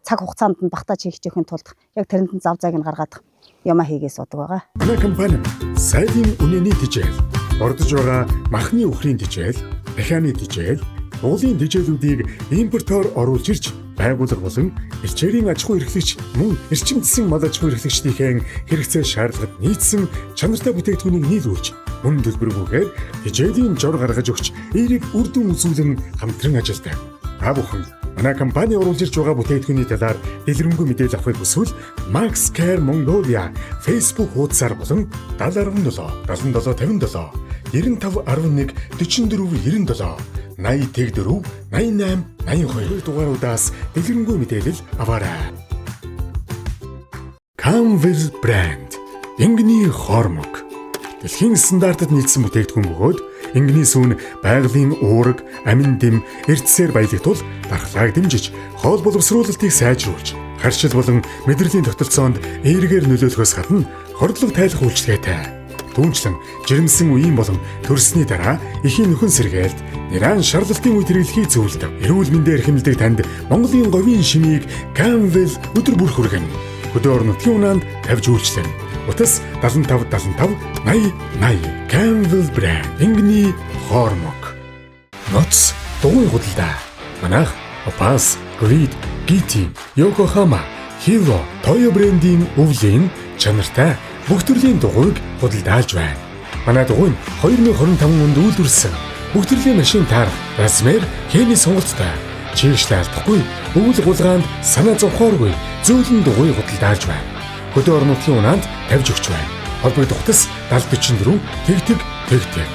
[SPEAKER 7] цаг хугацаанд нь багтааж хийх гэхийн тулд яг тэрэнд нь зав зайг нь гаргаад юмаа хийгээ суудаг байгаа.
[SPEAKER 1] Манай компани сайдын үнэний тижэл, ордож байгаа махны үхрийн тижэл, дахианы тижэл, уулын тижээлүүдийг импортоор оруулж ирж Байгууллага болон элчээрийн аж ахуй эрхлэгч мөн эрчим зэсийн мал аж ахуй эрхлэгчдийнхээ хэрэгцээ шаардлагад нийцсэн чанартай бүтээгдэхүүнийг нийлүүлж мөн төлбөргүйгээр хичээлийн жор гаргаж өгч эерэг үр дүн үзүүлэн хамтран ажилладаг. Та бүхэн манай компани оруулж ирж байгаа бүтээгдэхүүний талаар дэлгэрэнгүй мэдээлэл авахыг хүсвэл Max Care Mongolia Facebook хуудасаар болон 7017 7757 95 11 44 97 80 4 88 82 дугааруудаас дэлгэрэнгүй мэдээлэл аваарай. Canvil брэнд Энгний хормог Дэлхийн стандартад нийцсэн бүтээгдэхүүн бөгөөд энгний сүүн байгалийн уураг, амин дэм, эрдэсээр баялаг тул дархлааг дэмжиж, хоол боловсруулалтыг сайжруулж, харшил болон мэдрэлийн тогтолцоонд эергээр нөлөөлөхөөс гадна хордлого тайлах үйлчилгээтэй. Түүнчлэн жирэмсэн үеийн болон төрсний дараа эхийн нөхөн сэргээлт, нэран шарлалтын үед хэрэглэхийг зөвлөдөг. Эрүүл мэндээр хэмнэлдэг танд Монголын говийн шимийг Canvil өдөр бүр хүргэнэ. Хөдөө орон нутгийн унаанд тавьж үйлчлэнэ. Утас 75 75 80 80 Canvil брэнд Энгний хормог. Ноц дугуй худалдаа. Манайх Opus, Grid, GT, Yokohama, Hilo, Toyo брендийн өвлийн чанартай бүх төрлийн дугуйг худалдаалж байна. Манай дугуй нь 2025 онд үйлдвэрлэсэн бүх төрлийн машин таарах размер хээний сонголттой. Чийгшлээ алдахгүй, өвөл гулгаанд санаа зовхооргүй зөөлөн дугуй худалдаалж байна. Хөдөө орон нутгийн унаанд тавьж өгч байна. Холбогдох утас 7044 тэг тэг тэг тэг.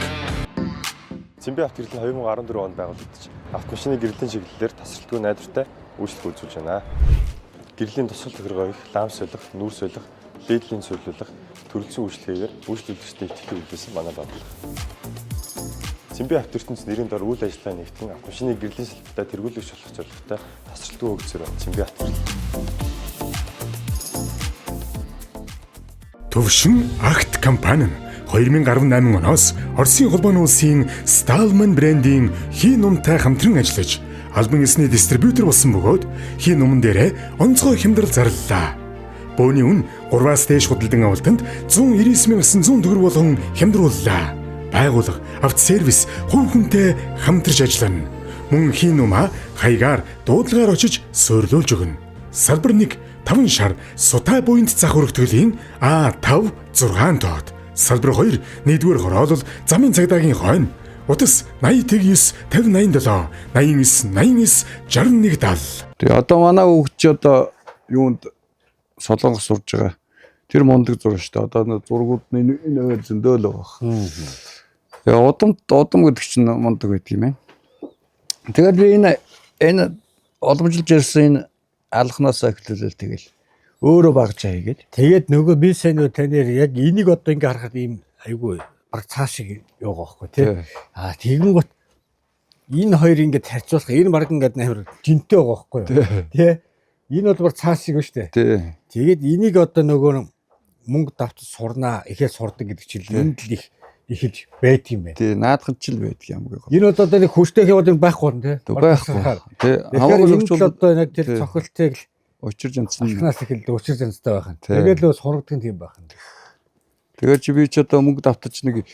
[SPEAKER 8] Цэмбэ авто гэрэл нь 2014 онд байгуулагдаж автомашины гэрлийн чиглэлээр тасралтгүй найдвартай үйлчлэг үзүүлж байна. Гэрлийн тусгал тохиргоо их лам солих, нүүр солих, лээдлийн суйрлуулах, төрөлцсөн үйлчлэгээр үйлчлүүлэгчдэд итгэлийг өгүүлсэн манай бодлого. Цэмбэ авто ертөнц нэрийн дор үйл ажиллагаа нэгтгэн автомашины гэрлийн салбартаа тэргүүлэгч болох зорилготой тасралтгүй хөгжсөр байна. Цэмбэ авто гэрэл.
[SPEAKER 1] Төвшин Агт компани нь 2018 оноос Оросын холбооны улсын Stallman брендийн хий нумтай хамтран ажиллаж албан ёсны дистрибьютор болсон бөгөөд хий нуман дээрээ онцгой хямдрал зарлалаа. Бөөний үн 3-аас дээш худалдан авалтанд 199,900 төгрөг болгон хямдрууллаа. Байгууллага, автосервис хувь хүнтэй хамтарч ажиллана. Мөн хий нумаа хаягаар дуудлагаар очиж суйрлуулж өгнө. Салбар 1 5 шар сутай буйнд зах өргөтгөлийн А5 6 тоод. Салбар 2 нэгдүгээр хороолол замын цагдаагийн хойно. Утас 89 50 87 89 89 61 70.
[SPEAKER 3] Тэгээ одоо манай хүүхд чи одоо юунд Солонгос сурж байгаа. Тэр мундаг зураг шүү дээ. Одоо нэг зургууд нь энэ өөр зөндөө л байгаа. Тэгээ удам удам гэдэг чинь мундаг байдаг юм байна. Тэгээд би энэ энэ уламжилж ирсэн энэ алхнаасаа эхлүүлэл тэгэл өөрөө багж хийгээд.
[SPEAKER 2] Тэгээд нөгөө би сайн нөгөө танаар яг энийг одоо ингээ харахад ийм айгүй баг цааш шиг яваа байхгүй тий. Аа тэгэн гот энэ хоёр ингээд харьцуулах энэ баг ингээд амар жинтэй байгаа байхгүй юу тий. Энэ бол баг цааш шиг ба штэ.
[SPEAKER 3] Тий.
[SPEAKER 2] Тэгээд энийг одоо нөгөө мөнгө давтаж сурнаа ихээр сурдаг гэдэг чинь энд л их эхэлж байт юм байна.
[SPEAKER 3] Тий, наадхан ч л байдаг юм гээ.
[SPEAKER 2] Энэ бол одоо нэг хүчтэй яваад юм байхгүй юм тий.
[SPEAKER 3] Тэг байхгүй. Тий,
[SPEAKER 2] Тэгэхээр
[SPEAKER 3] хамаагүй
[SPEAKER 2] энэ л одоо яг тэр
[SPEAKER 3] Тий.
[SPEAKER 2] цохилтыг л
[SPEAKER 3] учир жанцсан.
[SPEAKER 2] алхнаас эхэлдэг учир занцтай байх нь.
[SPEAKER 3] Тий.
[SPEAKER 2] Тэгээд л сургадаг юм байх нь.
[SPEAKER 3] Тэгээд чи би ч одоо мөнгө давтаж нэг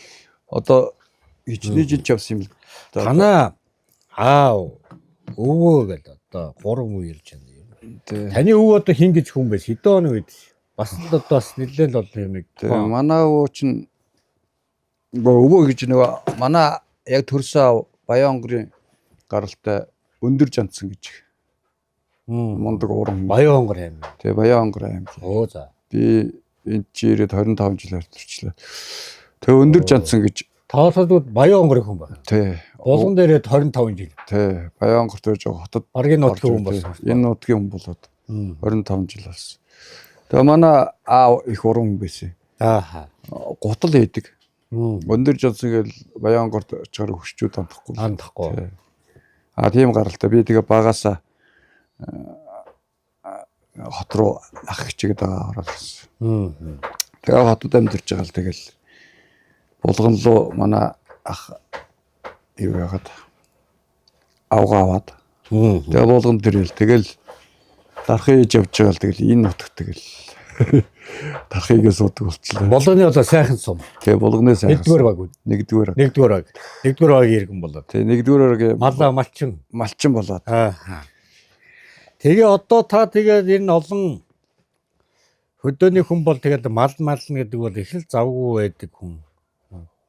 [SPEAKER 3] одоо хичнээн жил ч явсан юм л. да.
[SPEAKER 2] Танаа аав өвөө гэл одоо гурван үе ярьж байна.
[SPEAKER 3] Тий.
[SPEAKER 2] Таны өвөө одоо хин гэж хүн бэ? Хэдэн оны үед бас л одоо бас нэлээд л олон юм.
[SPEAKER 3] Тий, манай өвөө чинь өвөө гэж нөгөө манай яг төрсөн аав Баян онгорын гаралтай өндөр жанцсан гэж мундаг уран.
[SPEAKER 2] Баян онгор юм.
[SPEAKER 3] Тий, Баян онгор аймаг.
[SPEAKER 2] Оо за.
[SPEAKER 3] Би энд чи ирээд 25 жил орчирчлаа. Тэгээ өндөр жанцсан гэж
[SPEAKER 2] Тоолсодууд Баян онгорын хүн байна.
[SPEAKER 3] тий.
[SPEAKER 2] Булган дээрээ 25 жил.
[SPEAKER 3] Тий, Баян онгорт байж байгаа хотод
[SPEAKER 2] Баргийн нутгийн хүн
[SPEAKER 3] орж
[SPEAKER 2] болсон.
[SPEAKER 3] тий, Энэ нутгийн хүн болоод 25 жил болсон. Тэгээ манай аав их уран хүн байсан.
[SPEAKER 2] Ааха.
[SPEAKER 3] Гутал хийдэг. Өндөр жанцсан гэл Баян онгорт очихоор хөшчүүд хандахгүй.
[SPEAKER 2] Хандахгүй.
[SPEAKER 3] Тий. А тийм гаралтай. Би тэгээ багасаа хот руу ах хичээгээд байгаа ороод ирсэн. Тэгээ хотод амьдарч байгаа л тэгэл булган руу манай ах юу яагаад авгаа аваад тэгээ булган дэрэл тэгэл дархын хийж явж байгаа л тэгэл энэ нутаг тэгэл дархыгээ суудаг болчихлоо.
[SPEAKER 2] Булганы одоо сайхан сум.
[SPEAKER 3] Тэгээ булганы сайхан.
[SPEAKER 2] Нэгдүгээр баг үү?
[SPEAKER 3] Нэгдүгээр. баг.
[SPEAKER 2] Нэгдүгээр баг. Нэгдүгээр багийн иргэн болоод.
[SPEAKER 3] Тэгээ нэгдүгээр баг
[SPEAKER 2] Малаа малчин.
[SPEAKER 3] малчин болоод.
[SPEAKER 2] Ааха. Тэгээ одоо та тэгээд энэ олон хөдөөний хүн бол тэгээд мал мална гэдэг бол их л завгүй байдаг хүн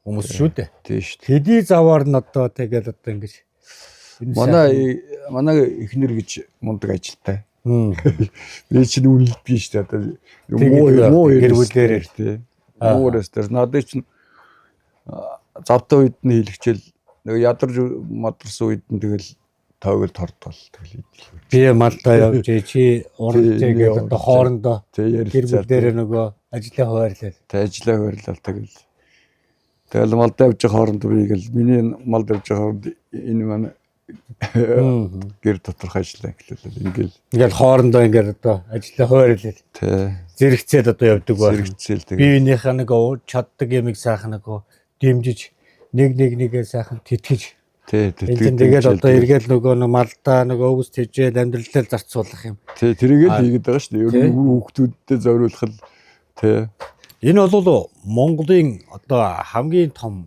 [SPEAKER 2] хүмүүс шүү дээ.
[SPEAKER 3] Тийм шүү дээ.
[SPEAKER 2] Тэдний заваар нь одоо тэгээд одоо ингэж энэ
[SPEAKER 3] Манай эхнэр гэж мундаг ажилтай.
[SPEAKER 2] сайхан-
[SPEAKER 3] Би чинь үнэлдэг шүү дээ. Одоо
[SPEAKER 2] Тэгээд
[SPEAKER 3] муу муу
[SPEAKER 2] гэр бүлээрээ.
[SPEAKER 3] тий. Муу ерөөс. Надад чинь завтай үед нь хийлгчээл нэг ядарч мадарсан үед нь тэгэл тоогол тордгол тэгэл идэл.
[SPEAKER 2] Би малдаа явж чи уралж
[SPEAKER 3] Тий,
[SPEAKER 2] гээд одоо хоорондоо
[SPEAKER 3] Тий,
[SPEAKER 2] гэр
[SPEAKER 3] ярилцаад.
[SPEAKER 2] бүлээрээ нөгөө ажлаа хуваарлаа.
[SPEAKER 3] Тэ ажиллаа хуваарлаа тэгэл. Тэгэл малд явж байгаа хооронд би гэл миний малд явж байгаа хооронд энэ маань гэр доторх ажиллаа гэлээ ингээл
[SPEAKER 2] Ингээл хоорондоо ингээд одоо ажлаа хуваарлаа.
[SPEAKER 3] тий
[SPEAKER 2] Зэрэгцээд одоо явдаг байх.
[SPEAKER 3] зэрэгцэл тэгэл
[SPEAKER 2] Биеийнхээ нэг чаддаг юмыг сайхан нэг дэмжиж нэг нэг нэгээ сайхан тэтгэж
[SPEAKER 3] тий
[SPEAKER 2] энэ чинь тэгэл одоо эргээл нөгөө нэг малдаа нөгөө өвс тэжээл амьдралаа зарцуулах юм.
[SPEAKER 3] тий тэрийг л хийгээд байгаа шүү дээ. Ер
[SPEAKER 2] Тий.
[SPEAKER 3] нь хүүхдүүдтэй зориулах л тий
[SPEAKER 2] Энэ бол Монголын одоо хамгийн том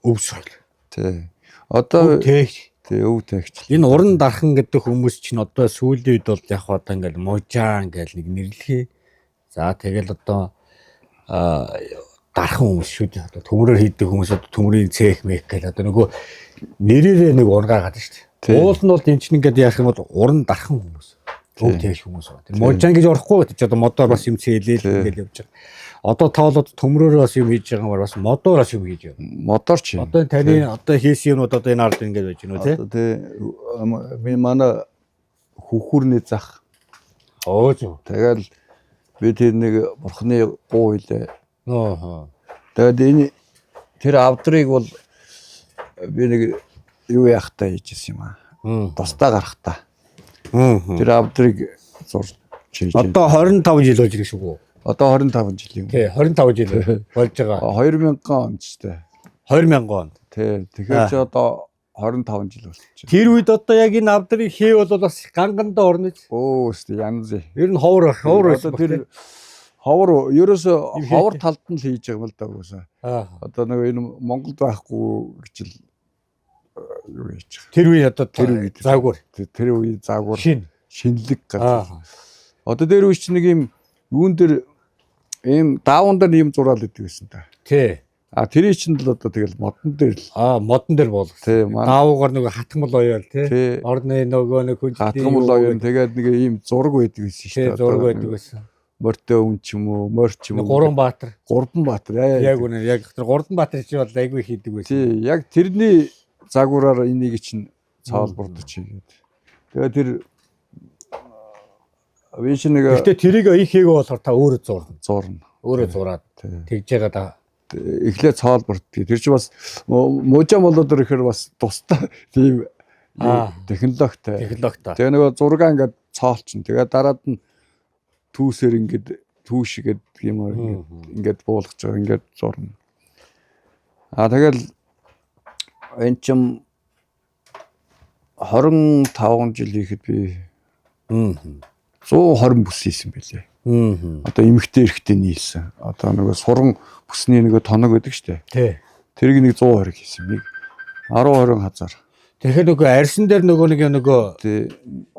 [SPEAKER 2] өв соёл.
[SPEAKER 3] тий одоо
[SPEAKER 2] Өв тээгч.
[SPEAKER 3] тий өв тээгч
[SPEAKER 2] Энэ уран дархан гэдэг хүмүүс чинь одоо сүүлийн үед бол яг одоо ингээл мужаан гэл нэг нэрлэхий. За тэгэл одоо а дархан хүмүүс шүү дээ. Одоо төмрөөр хийдэг хүмүүс одоо төмрийн цех мэх гэл одоо нөгөө нэрээрээ нэг ургаагаад шүү дээ.
[SPEAKER 3] Тий.
[SPEAKER 2] Уул нь бол эн чинь ингээд яах юм бол уран дархан хүмүүс. Өв тээгч хүмүүс байна. Тэр мужаан гэж орохгүй гэж одоо модоор бас юм цээлээл
[SPEAKER 3] Тий.
[SPEAKER 2] ингээл явж байгаа. Одоо тоолоод төмрөөрөө бас юм хийж байгаа юм бас модоор бас юм хийж байгаа.
[SPEAKER 3] модоор чи
[SPEAKER 2] Одоо энэ таны одоо хийсэн юмнууд одоо энэ ард ингээд байж гэнэ үү те?
[SPEAKER 3] одоо тий би манай хөхүүрний зах
[SPEAKER 2] Өө зөв.
[SPEAKER 3] тэгэл би тэр нэг бурхны гуу илээ.
[SPEAKER 2] Нөө.
[SPEAKER 3] Тэгээд энэ тэр авдрыг бол би нэг юу яахтаа хийжсэн юм аа. Тусдаа гарахтаа. Тэр авдрыг зурж хийж.
[SPEAKER 2] Одоо 25 жил болж ирэх шүү гүү.
[SPEAKER 3] Одоо 25 жил юм.
[SPEAKER 2] Тий, 25 жил болж байгаа.
[SPEAKER 3] 2000 он ч тий.
[SPEAKER 2] 2000 онд.
[SPEAKER 3] Тий. Тэгэхээр чи одоо 25 жил болчих.
[SPEAKER 2] Тэр үед одоо яг энэ авдрыг хий бол бас гангандаа орно.
[SPEAKER 3] Өө өстө янз.
[SPEAKER 2] Ер нь ховор байх, ховор
[SPEAKER 3] Одоо
[SPEAKER 2] байсан.
[SPEAKER 3] тэр ховор ерөөсө ховор талд нь л хийж байгаа юм л да угаасаа.
[SPEAKER 2] Аа.
[SPEAKER 3] Одоо нэг энэ Монголд байхгүй гэж л юу хийж байгаа.
[SPEAKER 2] Тэр үе одоо
[SPEAKER 3] Тэр үед.
[SPEAKER 2] загвар.
[SPEAKER 3] Тэр үе загвар
[SPEAKER 2] Шин.
[SPEAKER 3] шинэлэг газар.
[SPEAKER 2] Аа.
[SPEAKER 3] Одоо дээр үе чинь нэг юм юун дээр ийм даавн дээр ийм зураал идэг байсан та.
[SPEAKER 2] Тий.
[SPEAKER 3] А тэрий чинь л одоо тэгэл модон дээр л
[SPEAKER 2] Аа, модон дээр болгосон.
[SPEAKER 3] тий манай
[SPEAKER 2] Даавуугаар нөгөө хатгамал оёол тий.
[SPEAKER 3] тий
[SPEAKER 2] Орны нөгөө нэг хүн
[SPEAKER 3] хатгамал оюун тэгээд нэг ийм зураг байдаг байсан шүү
[SPEAKER 2] Тий,
[SPEAKER 3] дээ.
[SPEAKER 2] зураг байдаг байсан.
[SPEAKER 3] Морьтой өн ч юм уу, морь ч юм уу.
[SPEAKER 2] Гурван баатар.
[SPEAKER 3] Гурван баатар. Яа,
[SPEAKER 2] Яг үнэ яг тэр гурван баатар чи бол айгүй хийдэг байсан.
[SPEAKER 3] Тий, яг тэрний загвараар энийг чинь цаалбурдаж хийгээд. Тэгээд тэр би чинь нэг
[SPEAKER 2] Гэхдээ тэрийг их хийгээ болохоор та өөрөө зурна.
[SPEAKER 3] зурна.
[SPEAKER 2] Өөрөө зураад
[SPEAKER 3] Тий.
[SPEAKER 2] тэгж байгаа да.
[SPEAKER 3] Эхлээ цаалбурдгийг. Тэр чинь бас мужаа молоод ирэхээр бас тустай тийм
[SPEAKER 2] Аа.
[SPEAKER 3] технологитой.
[SPEAKER 2] Технологитой.
[SPEAKER 3] Тэгээ нөгөө зургаа ингээд цоолчин. Тэгээ дараад нь түүсээр ингээд түүшгээд юм аа ингээд ингээд буулгаж байгаа ингээд зурна. Аа тэгэл энэ чим 25 жил ихэд би 120 бүс хийсэн байлээ. Одоо эмэгтэй эрэгтэй нийлсэн. Одоо нөгөө суран бүсний нөгөө тоног гэдэг штэ.
[SPEAKER 2] Тий.
[SPEAKER 3] Тэрийг нэг 120 хийсэн. Нэг 10 20 хазар.
[SPEAKER 2] Тэгэхээр нөгөө арьсан дээр нөгөө нэг нөгөө
[SPEAKER 3] Тэ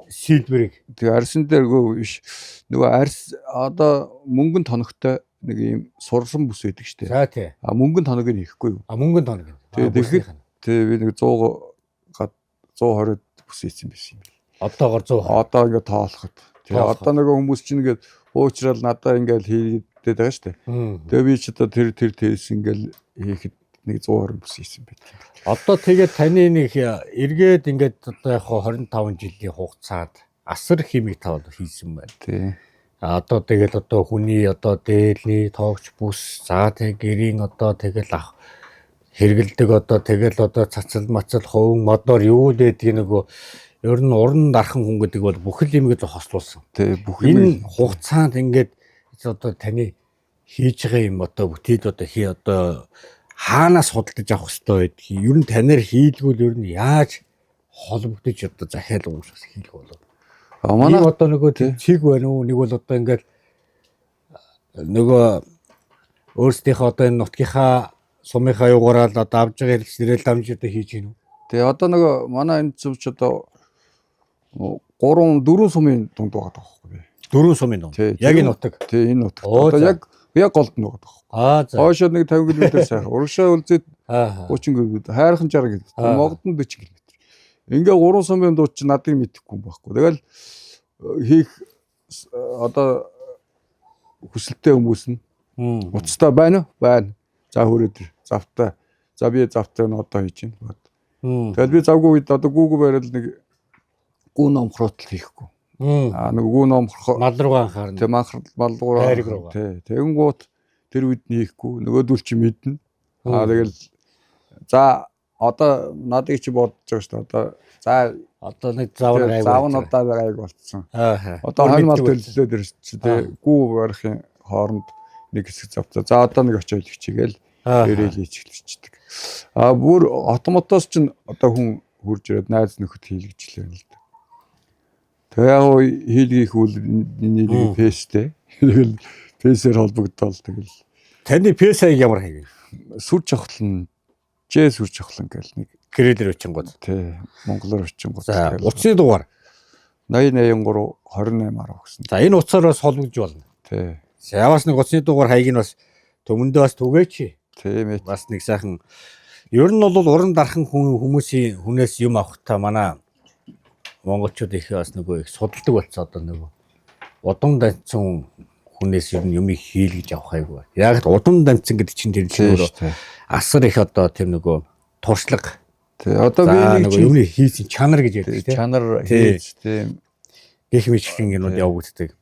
[SPEAKER 2] сэлбэрийг
[SPEAKER 3] тэгээ арьсан дээр гоо биш. Нөгөө арьс одоо мөнгөн тоногтой нэг ийм сурсан бүс байдаг штэ.
[SPEAKER 2] за тий.
[SPEAKER 3] А мөнгөн тоног нь хийхгүй юу?
[SPEAKER 2] А мөнгөн тоног.
[SPEAKER 3] Тэгээ тэгэхэд тэгээ би нэг 100 гад 120 бүс хийсэн байсан юм.
[SPEAKER 2] одоогор 120.
[SPEAKER 3] Одоо ингээд тоолоход. Тэгээ
[SPEAKER 2] Тоолоход.
[SPEAKER 3] одоо нөгөө хүмүүс чинь ингээд уучрал надаа ингээд хийгээд байгаа штэ. Тэгээ би ч одоо тэр тэр тээс ингээд хийхэд нэг 120 бүс хийсэн байт.
[SPEAKER 2] Одоо тэгээд таны нэг эргээд ингээд одоо яг хоо 25 жилийн хугацаанд асар химиг тавал хийсэн байна.
[SPEAKER 3] Тий.
[SPEAKER 2] А одоо тэгэл одоо хүний одоо дээлний тоогч бүс за тэг гэрийн одоо тэгэл ах хэрэгэлдэг одоо тэгэл одоо цацал мацал хувин модоор юу л байдгийг нөгөө ер нь уран дархан хүн гэдэг бол бүхэл юмыг хослуулсан.
[SPEAKER 3] Тий бүх юм
[SPEAKER 2] Энэ хугацаанд ингээд одоо таны хийж байгаа юм одоо бүтээл одоо хий одоо хаанаас худалдаж авах хэрэгтэй байдгийг ер нь танаар хийлгүүл ер нь яаж холбогдож одоо захиал уусгах хийх болов.
[SPEAKER 3] А
[SPEAKER 2] Манай
[SPEAKER 3] манай
[SPEAKER 2] одоо нөгөө цэг байна уу? Нэг бол одоо ингээд нөгөө өөрсдийнхөө одоо энэ нутгийнхаа сумынхаа юугаараа л одоо авж байгаа хэрэгслэрээ л дамж одоо хийж гин үү?
[SPEAKER 3] тэгээ одоо нөгөө манай энэ зүвч одоо
[SPEAKER 4] 3 4 сумын дунд байгаа байхгүй би.
[SPEAKER 2] Дөрвөн сумын дунд.
[SPEAKER 4] Тий,
[SPEAKER 2] Яг энэ нутаг.
[SPEAKER 4] Тий, энэ нутагт.
[SPEAKER 2] Оо,
[SPEAKER 4] Одоо
[SPEAKER 2] за.
[SPEAKER 4] яг голд нь байгаа байхгүй.
[SPEAKER 2] Аа за.
[SPEAKER 4] Хойшоо нэг 50 км сайхан. Урагшаа үлзээд
[SPEAKER 2] Аа.
[SPEAKER 4] 30 км, хайрхан 60 км,
[SPEAKER 2] Аа.
[SPEAKER 4] Могдон 40 км. Ингээ 3 сумын дунд чи надыг мэдэхгүй юм байхгүй. Тэгэл хийх одоо хүсэлтэй хүмүүс нь уцтай байна уу? Байна. За хүрээд ир. Завтай. За би завтай нь одоо хийж байна. Тэгэл би завгүй үед одоо гүүгүү бариад нэг гүү номхроотл хийхгүй. Аа нэг гүү номхрох
[SPEAKER 2] Мал руугаа анхаарна.
[SPEAKER 4] Тэг манхар малгуур
[SPEAKER 2] Хайрыг руугаа.
[SPEAKER 4] Тий. Тэгэнгუут тэр үед нь хийхгүй нөгөөдөл чи мэднэ. Аа тэгэл за одоо надыг чи бодож байгаа шүү дээ. Одоо за
[SPEAKER 2] Одоо нэг завар гайгүй.
[SPEAKER 4] зав нь одоо гайг болцсон.
[SPEAKER 2] Аа.
[SPEAKER 4] Одоо хонь мал төлөлөөд ирсэн чи тий. Гүү барихын хооронд нэг хэсэг завцаа. За одоо нэг очиж хийгээл ирээл хийчихлэчдэг. А бүр автоматоос чинь одоо хүн хурж ирээд найз нөхөд хийлгэжлээ л дээ. Тэгээ яг гоо хийлгийх үл нэг фэстэй. Тэгэл фэсээр холбогдоол тэгэл
[SPEAKER 2] Таны пэс хаяг ямар хаяг вэ?
[SPEAKER 4] сүр жавхлан Ж сүр жавхлан гэл нэг
[SPEAKER 2] Кредит очингууд.
[SPEAKER 4] тий монголоор очингууд
[SPEAKER 2] За, утасны дугаар.
[SPEAKER 4] 80 83 28 10 гэсэн.
[SPEAKER 2] За, энэ утсаар бас холбогдож болно.
[SPEAKER 4] Тий.
[SPEAKER 2] За, бас нэг утасны дугаар хаяг нь бас төмөндөө бас түгээч.
[SPEAKER 4] Тийм ээ.
[SPEAKER 2] Бас нэг сайхан ер нь бол уран дархан хүн хүмүүсийн хүнээс юм авах та манай монголчууд их бас нөгөө их судалдаг болцоо одоо нөгөө удам данцсан хүнээс ер нь юм их хийлгэж авах айгүй. Яг л удам данцсан гэдэг чинь тэр чинь
[SPEAKER 4] Тийм
[SPEAKER 2] өөрөө
[SPEAKER 4] шүү дээ.
[SPEAKER 2] асар их одоо тэр нөгөө туршлага.
[SPEAKER 4] Тий. Одоо би
[SPEAKER 2] За
[SPEAKER 4] нэг
[SPEAKER 2] нөгөө
[SPEAKER 4] чинь
[SPEAKER 2] юмны хийсэн чанар гэж ярьдаг
[SPEAKER 4] тий,
[SPEAKER 2] тийм.
[SPEAKER 4] чанар
[SPEAKER 2] Тий.
[SPEAKER 4] хийж тийм
[SPEAKER 2] Гэх мэтчлэн юмнууд явагддаг.